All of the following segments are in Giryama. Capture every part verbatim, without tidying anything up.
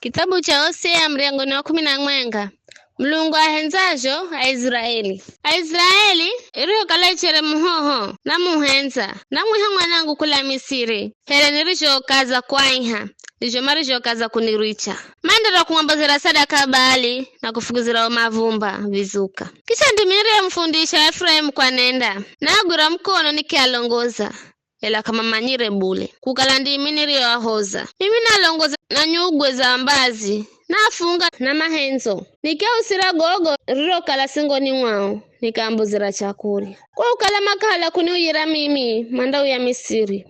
Kitabu cha Hosea, muryango ni wa kumi na mwenga. Mulungu ahendzazho Aiziraeli. Aiziraeli, irihokala ichere muhoho, namuhendza, namwiha mwanangu kula Misiri, here nirizhokaza kwaiha, ndizho marizhokaza kuniricha. Maenderera kumwambozera sadaka Baali na kufukizira o mavumba vizuka. Kisha ndimi niriyemufundisha Efuraimu kwanenda, naagwira mukono nikialongoza, ela k'amamanyire bule, kukala ndimi niriyoahoza. Mimi nalongoza na nyugwe za mbazi, nafunga na mahendzo, nikiausira gogo rirokala singoni mwao, nikaambozera chakurya. Kwa ukala makahala kuniuyira mimi, mandauya Misiri,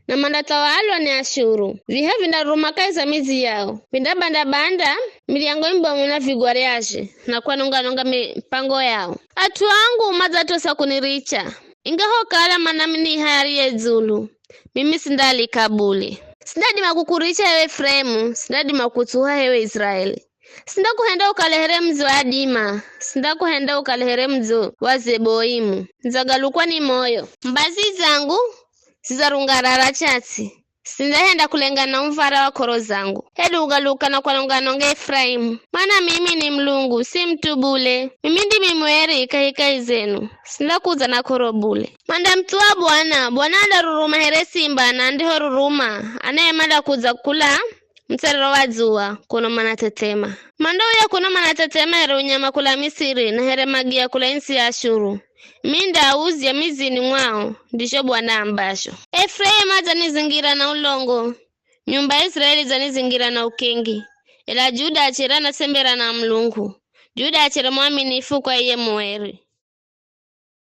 na mandathawalwa ni Ashuru. Viha vindaruruma kahi za midzi yao, vindabanda-banda miryango mibomu na vigwaryazhe, na kwanonga-nonga mipango yao. At'u angu madzatosa kuniricha, ingahokala manaminiha ariye dzulu, mimi sindaalika bule. Sindadima kukuricha ewe Efuraimu, sindadima kukutsuha ewe Iziraeli. Sindakuhenda ukale here mudzi wa Adima, sindakuhenda ukale here mudzi wa Zeboimu. Ndzagalukwa ni moyo. Mbazi zangu zidzarungarara chatsi. Sindahenda kulengana na umvara wa k'oro zangu, hedu kugaluka na kwanonga-nonga Efuraimu. Mana mimi ni Mulungu, si mut'u bule. Mimi ndimi mweri kahikahi zenu, sindakudza na k'oro bule. Mandamuthuwa Bwana, Bwana andaruruma here simba, na andihoruruma, anaye mandakudza kula mutserero wa dzuwa, kuno manathethema. Mandauya kuno manathethema here unyama kula Misiri, na here magiya kula ntsi ya Ashuru. Mi ndaauzya midzini mwao, ndizho Bwana ambazho. Efuraimu adzanizingira na ulongo, nyumba ya Iziraeli idzanizingira na ukingi, ela Juda achere anatsembera na Mulungu. Juda achere mwaminifu kwa iye mueri.